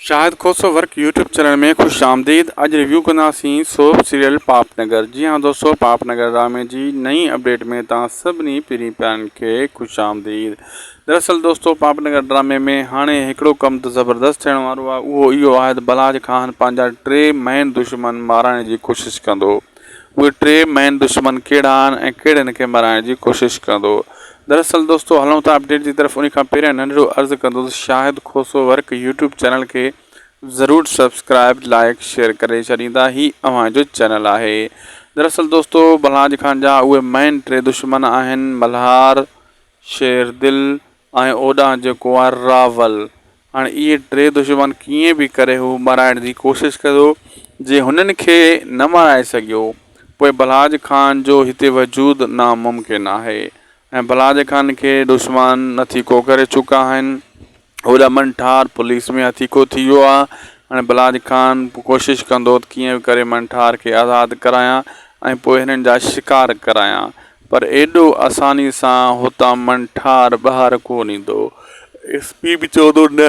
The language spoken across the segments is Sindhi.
Shahid Khoso work YouTube channel ۾ خوش آمديد اڄ ريويو ڪنداسين سوپ سيريل پاپ نگر جي ها دوستو پاپ نگر ڊرامي جي نئين اپڊيٽ ۾ توهان سڀني پرين پيارن کي خوش آمديد دراصل دوستو پاپ نگر ڊرامي ۾ هاڻي هڪڙو ڪم ته زبردست ٿيڻ وارو آهي اهو اهو آهي ته بلاج خان پنهنجا ٽي مين دشمن مارائڻ جي ڪوشش ڪندو اهي ٽي مين دشمن ڪهڙا آهن ۽ ڪهڙن کي مارائڻ جي ڪوشش ڪندو. دراصل دوستو هلون ٿا اپڊيٽ جي طرف ان کان پهريان ننڍڙو عرض ڪندو ته Shahid Khoso work YouTube channel کي ضرور سبسڪرائب لائڪ شيئر ڪري ڇڏيندا هي اوهان جو چينل آهي دراصل دوستو بلهاج خان جا اهي مين ٽي دشمن آهن ملهار شير دل ۽ اوڏانهن جيڪو آهي راول. هاڻي اهي ٽي دشمن ڪيئن به ڪري هو مارائڻ جي ڪوشش ڪندو. جي هنن کي نه مارائي سگهيو، پوء بلهاج خان جو هتي وجود ناممڪن آهي ۽ بلهاج خان کي دشمن هٿيڪو ڪري چڪا آهن. هوڏانهن منٺار پوليس ۾ هٿيڪو ٿي ويو آهي. هاڻي بلاج خان ڪوشش ڪندو ته ڪيئن به ڪري منٺار کي آزاد ڪرايان ۽ پوء هنن جا شڪار ڪرايان. پر ايڏو آساني سان هتان منٺار ٻاهر ڪونه ايندو. ايس پي به چوندو نه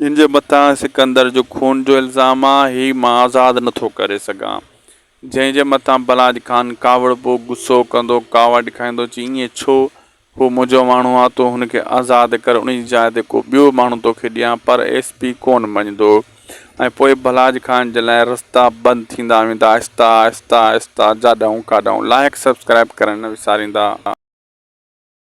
هن جي مٿان سڪندر جو خون جو الزام آ، هي مان آزاد نٿو ڪري سگهان. جنهن جي مٿان بلاج خان ڪاوڙبو، غصو ڪندو، ڪاوڙ ڏيکاريندو چي ائين ڇو؟ هو منهنجو ماڻهو آ، تون هن کي آزاد ڪر، ان جي جاء تي ڪو ٻيو ماڻهو توکي ڏيان، پر ايس پي ڪونه مڃندو ۽ پوء بلاج خان جي لاء رستا بند ٿيندا ويندا، آهسته آهسته آهسته جاڏانهن ڪاڏانهن. لائيڪ سبسڪرائيب ڪرڻ نه وساريندا.